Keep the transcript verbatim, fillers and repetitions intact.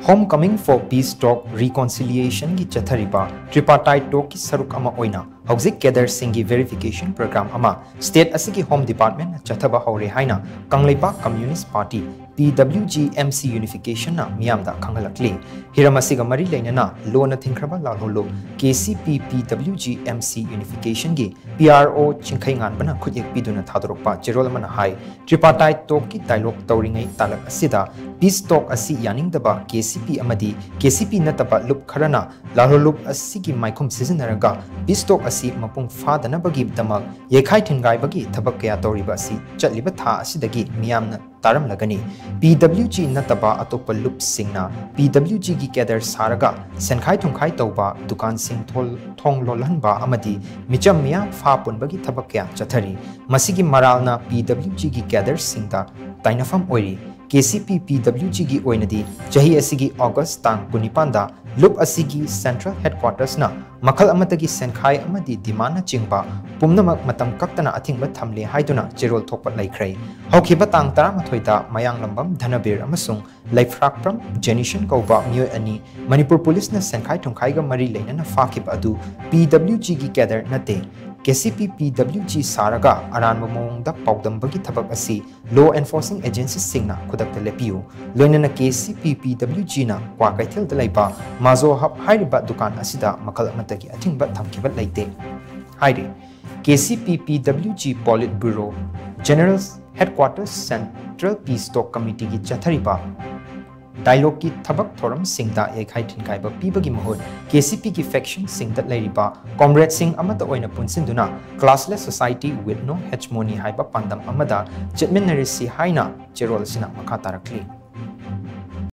Homecoming for Peace Talk Reconciliationꯒꯤ ꯆꯠꯊꯔꯤꯕ tripartite talkꯀꯤ ꯁꯔꯨꯛ ꯑꯃ ꯑꯣꯏꯅ ꯍꯧꯖꯤꯛ cadreꯁꯤꯡꯒꯤ verification program ꯑꯃ state ꯑꯁꯤꯒꯤ Home Departmentꯅ ꯆꯠꯊꯕ ꯍꯧꯔꯦ ꯍꯥꯏꯅ Kangleipak Communist Party, P W G M C Unificationꯅ ꯃꯤꯌꯥꯝꯗ ꯈꯪꯍꯜꯂꯛꯂꯤ꯫ ꯍꯤꯔꯝ ꯑꯁꯤꯒ ꯃꯔꯤ ꯂꯩꯅꯅ ꯂꯣꯅ ꯊꯤꯡꯈ꯭ꯔꯕ ꯂꯥꯜꯍꯧꯂꯨꯞ K C P P W G M C Unificationꯒꯤ P R O ꯆꯤꯡꯈꯩꯉꯥꯟꯕꯅ ꯈꯨꯠꯌꯦꯛ ꯄꯤꯗꯨꯅ ꯊꯥꯗꯣꯔꯛꯄ ꯆꯦꯔꯣꯜ ꯑꯃꯅ ꯍꯥꯏ, tripartite talkꯀꯤ dialogue ꯇꯧꯔꯤꯉꯩ ꯇꯥꯂꯛ ꯑꯁꯤꯗ peace talk ꯑꯁꯤ ꯌꯥꯅꯤꯡꯗꯕ K C P ꯑꯃꯗꯤ K C P ꯅꯠꯇꯕ ꯂꯨꯞ ꯈꯔꯅ ꯂꯥꯜꯍꯧꯂꯨꯞ ꯑꯁꯤꯒꯤ ꯃꯥꯏꯈꯨꯝ ꯁꯤꯖꯤꯟꯅꯔꯒ peace talk ꯑꯁꯤ ꯃꯄꯨꯡ ꯐꯥꯗꯅꯕꯒꯤꯗꯃꯛ ꯌꯩꯈꯥꯏ ꯊꯤꯟꯒꯥꯏꯕꯒꯤ ꯊꯕꯛ ꯀꯌꯥ ꯇꯧꯔꯤꯕ ꯑꯁꯤ ꯆꯠꯂꯤꯕ ꯊꯥ ꯑꯁꯤꯗꯒꯤ ꯃꯤꯌꯥꯝꯅ ꯇꯥꯔꯝꯂꯒꯅꯤ꯫ P W G ꯅꯠꯇꯕ ꯑꯇꯣꯞꯄ ꯂꯨꯞꯁꯤꯡꯅ P W Gꯒꯤ cadre ꯁꯥꯔꯒ ꯁꯦꯟꯈꯥꯏ ꯊꯨꯝꯈꯥꯏ ꯇꯧꯕ, ꯗꯨꯀꯥꯟꯁꯤꯡ ꯊꯣꯜ-, ꯊꯣꯡ ꯂꯣꯜꯍꯟꯕ ꯑꯃꯗꯤ ꯃꯤꯆꯝ ꯃꯤꯌꯥꯝ ꯐꯥ ꯄꯨꯟꯕꯒꯤ ꯊꯕꯛ ꯀꯌꯥ ꯆꯠꯊꯔꯤ꯫ ꯃꯁꯤꯒꯤ ꯃꯔꯥꯜꯅ P W Gꯒꯤ cadreꯁꯤꯡꯗ ꯇꯥꯏꯅꯐꯝ ꯑꯣꯏꯔꯤ꯫ K C P P W Gꯒꯤ ꯑꯣꯏꯅꯗꯤ ꯆꯍꯤ ꯑꯁꯤꯒꯤ August ꯇꯥꯡ ꯀꯨꯟꯅꯤꯄꯥꯟꯗ ꯂꯨꯞ ꯑꯁꯤꯒꯤ central headquartersꯅ ꯃꯈꯜ ꯑꯃꯠꯇꯒꯤ ꯁꯦꯟꯈꯥꯏ ꯑꯃꯗꯤ demandꯅꯆꯤꯡꯕ ꯄꯨꯝꯅꯃꯛ ꯃꯇꯝ ꯀꯛꯇꯅ ꯑꯊꯤꯡꯕ ꯊꯝꯂꯦ ꯍꯥꯏꯗꯨꯅ ꯆꯦꯔꯣꯜ ꯊꯣꯛꯄ ꯂꯩꯈ꯭ꯔꯦ꯫ ꯍꯧꯈꯤꯕ ꯇꯥꯡ ꯇꯔꯥꯃꯥꯊꯣꯏꯗ ꯃꯌꯥꯡꯂꯝꯕꯝ ꯙꯅꯕꯤꯔ ꯑꯃꯁꯨꯡ ꯂꯩꯐ꯭ꯔꯥꯛꯄ꯭ꯔꯝ ꯖꯦꯅꯤꯁꯟ ꯀꯧꯕ ꯃꯤꯑꯣꯏ ꯑꯅꯤ ꯃꯅꯤꯄꯨꯔ ꯄꯨꯂꯤꯁꯅ ꯁꯦꯟꯈꯥꯏ ꯊꯨꯝꯈꯥꯏꯒ ꯃꯔꯤ ꯂꯩꯅꯅ ꯐꯥꯈꯤꯕ ꯑꯗꯨ P W Gꯒꯤ cadre ꯅꯠꯇꯦ꯫ K C P P W G ꯁꯥꯔꯒ ꯑꯔꯥꯟꯕ ꯃꯑꯣꯡꯗ ꯄꯥꯎꯗꯝꯕꯒꯤ ꯊꯕꯛ ꯑꯁꯤ law enforcing agencyꯁꯤꯡꯅ ꯈꯨꯗꯛꯇ ꯂꯦꯞꯄꯤꯌꯨ꯫ ꯂꯣꯏꯅꯅ K C P P W Gꯅ ꯀ꯭ꯋꯥꯀꯩꯊꯦꯜꯗ ꯂꯩꯕ ꯃꯥꯖꯣ ꯍꯕ ꯍꯥꯏꯔꯤꯕ ꯗꯨꯀꯥꯟ ꯑꯁꯤꯗ ꯃꯈꯜ ꯑꯃꯠꯇꯒꯤ ꯑꯊꯤꯡꯕ ꯊꯝꯈꯤꯕ ꯂꯩꯇꯦ ꯍꯥꯏꯔꯤ꯫ K C P P W G Politburo General Headquarters Central Peace Talk Committeeꯒꯤ ꯆꯠꯊꯔꯤꯕ dialogueꯀꯤ ꯊꯕꯛ ꯊꯧꯔꯝꯁꯤꯡꯗ ꯌꯩꯈꯥꯏ ꯊꯤꯟꯈꯥꯏꯕ ꯄꯤꯕꯒꯤ ꯃꯍꯨꯠ K C Pꯒꯤ factionꯁꯤꯡꯗ ꯂꯩꯔꯤꯕ comradeꯁꯤꯡ ꯑꯃꯠꯇ ꯑꯣꯏꯅ ꯄꯨꯟꯁꯤꯟꯗꯨꯅ classless society with no hegemony ꯍꯥꯏꯕ ꯄꯥꯟꯗꯝ ꯑꯃꯗ ꯆꯠꯃꯤꯟꯅꯔꯁꯤ ꯍꯥꯏꯅ ꯆꯦꯔꯣꯜ ꯑꯁꯤꯅ ꯃꯈꯥ ꯇꯥꯔꯛꯂꯤ꯫